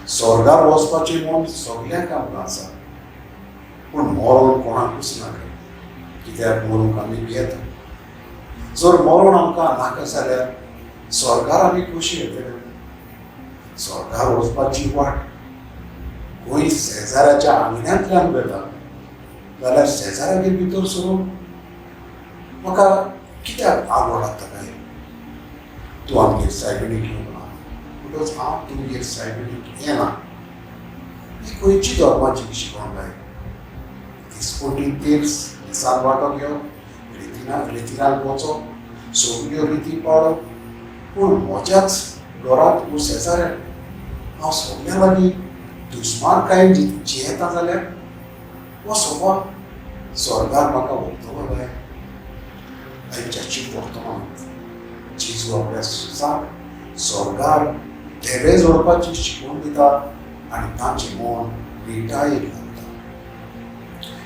स्वर्गार वचपाचें मन सगल्यांक आमकां आसा, पूण मरण कोणाकूच नाका, कित्याक मरूंक आमी भियेता. जर मरण आमकां नाका जाल्यार स्वर्गार आमी कशी येतले? स्वर्गार वचपाची वाट खंय शेजाऱ्याच्या आंगण्यांतल्यान वता जाल्यार शेजाऱ्यागेर भितर सरून म्हाका कित्याक आवड लागता काय? तूं आमगेर सायबिणीक येवंक ना म्हणटकच हांव तुमगेर सायबिणीक येना, ही खंयची धर्माची शिकवण काय? दिसपटी तेर्स मिसाक वांटो घेवप, रितीना रितीनाक वचप, सगल्यो रिती पाळप, पूण म्हज्याच घरांत वो शेजाऱ्याक हांव सगल्यां लागीं दुस्मानकायेन जियेता जाल्यार हो स्वभाव स्वर्गार म्हाका व्हरतलो काय? आयच्याची वर्तमानांत जेजू आपल्या शिसांक स्वर्गार देवे जोडपाची शिकवण दिता आनी तांचें मन निटायेक लागता.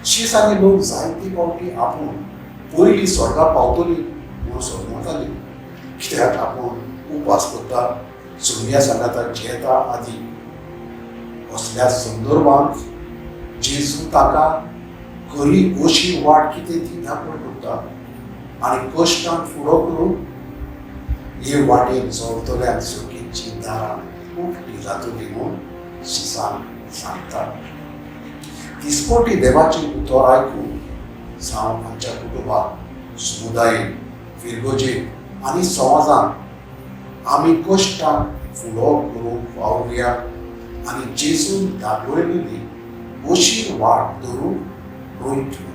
शीस आनी लोक जायते फावटी आपूण पयलीं स्वर्गार पावतली म्हूण सजमताली, कित्याक आपूण उपास करता, सुमया सांगाता जियेता आदी. असल्या संदर्भांत जेजू ताका खरी अशी वाट कितें ती दाखोवन पडटा आनी कश्टान फुडो करून हे वाटेन चलतल्यांक सुखीची दारां उक्ती जातली म्हूण शिसांक सांगता. दिसपटी देवाचें उतर आयकून जावं आमच्या कुटुंबात, समुदायेन, फिरगोजेन आनी समाजान आमी कश्टान फुडो करूंक वावुरया आनी जेजून दाखयलेली अशी वाट धरून रोयतलो.